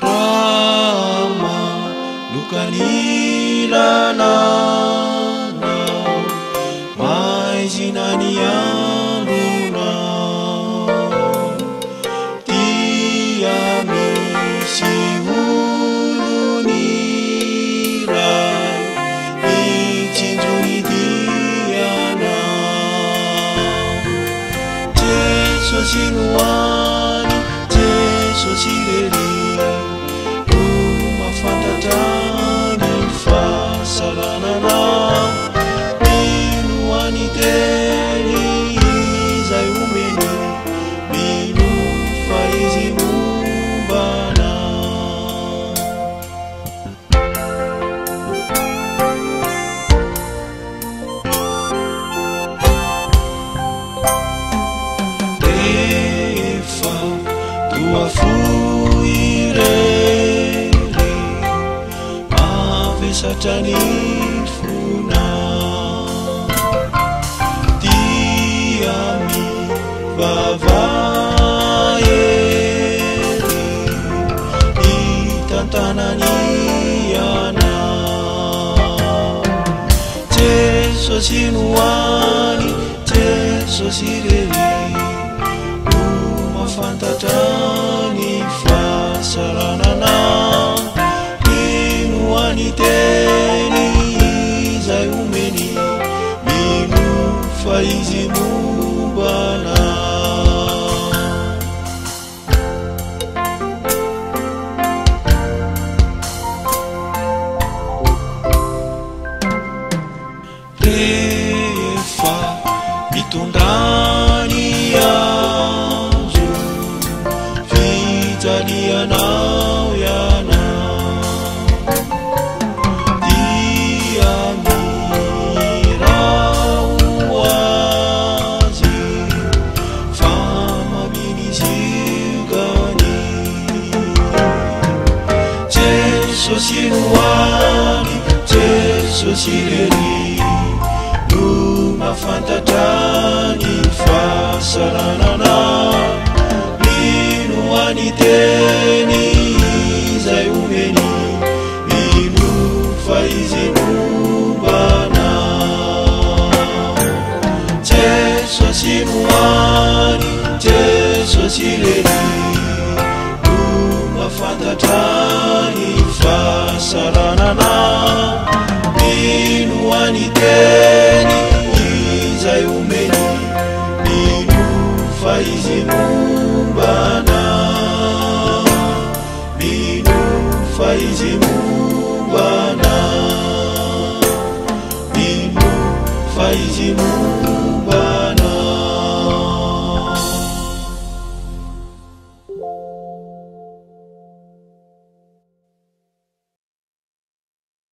Raha manoka ny lalana, maizina ny andronao, dia misy olon'iray mitsinjo ny dianao. Jesosy no any, Jesosy irery no mahafantatra ny fahasalananao. Mino any teny izay omeny, mino fa izy momba anao. Rehefa toa fohy irery, mavesatra ny fonao, dia mivavaha ery, hitantanany anao. Jesosy no any, Jesosy irery no mahafantatra ny fahasalananao. Mino any teny izay omeny, mino fa izy momba anao. Rehefa mitondra ny hazo fijalianao ianao, dia mihira ho azy fa maminy ziogany. Jesosy no any, Jesosy irery no mahafantatra ny fahasalananao. Mino any teny izay omeny, mino fa izy momba anao. Jesosy no any, Jesosy irery no mahafantatra ny fahasalananao. Mino any teny izay omeny, mino fa izy momba anao. Mino fa izy momba anao.